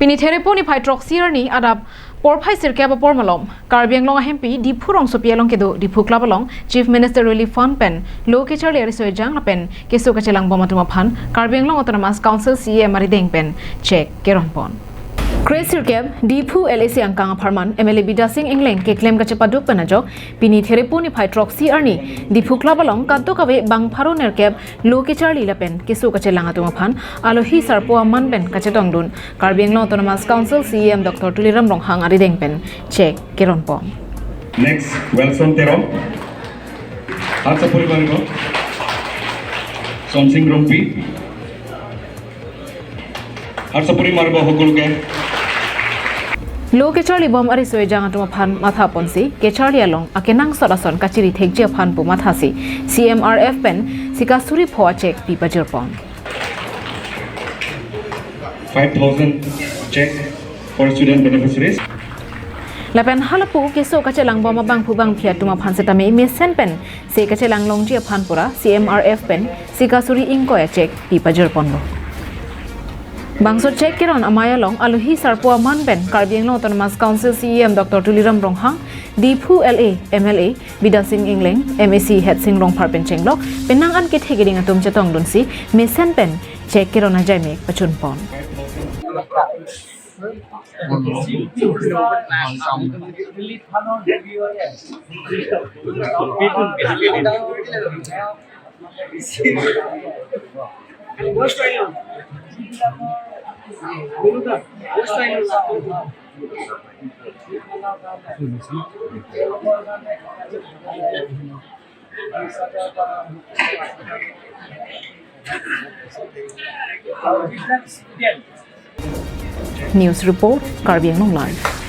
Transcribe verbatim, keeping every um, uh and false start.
Pini Therepo niphai throksi arni adap porphai sirkep apor malom Karbi Anglong ahempi Diphu rongsopi along kedo Diphu Club along Chief Minister Relief Fund pen lo kecharli ariso ejang lapen keso kachelangbom atum aphan Karbi Anglong Autonomous Council C E M arideng pen cheque keronpon. Kre sirkep Diphu L A C angkang apharman M L A Bidya Sing Engleng keklem kachepaduk pen ajok pini Therepo niphai throksi arni Diphu Club along kadokave bang pharo nerkep lo kecharli lapen keso kachelang atum aphan alohi sarpo aman pen kachetongdun Karbi Anglong Autonomous Council C E M Doctor Tuliram Ronghang arideng pen cheque keronpon. Next, Wilson Teron. Hat sapuri maribo. Sonsing Rongpi. Hat sapuri maribo hokuluke. Lo kecharlibom ariso ejang atum aphan mathaponsi kecharli along akenangsot ason kachiri thekji aphan pu mathasi C M R F pen sika suri pho acheque pi pajirpon. Five thousand cheque for student beneficiaries. Lapen halapu keso kachelangbom abangphu bangphi atum aphan setame mesen pen se kachelang longji aphan pura C M R F pen sika suri ingkoi acheque pi pajirponlo. Bangso cheque keron amei along alohi sarpo aman pen Karbi Anglong Autonomous Council C E M Doctor Tuliram Ronghang, Diphu L A M L A Bidya Sing Engleng, M A C Headsing Rongphar pen chenglok penang an kethe keding atum chetongdunsi mesen pen cheque keron ajaimek pachunpon. News report, Karbi Anglong Live.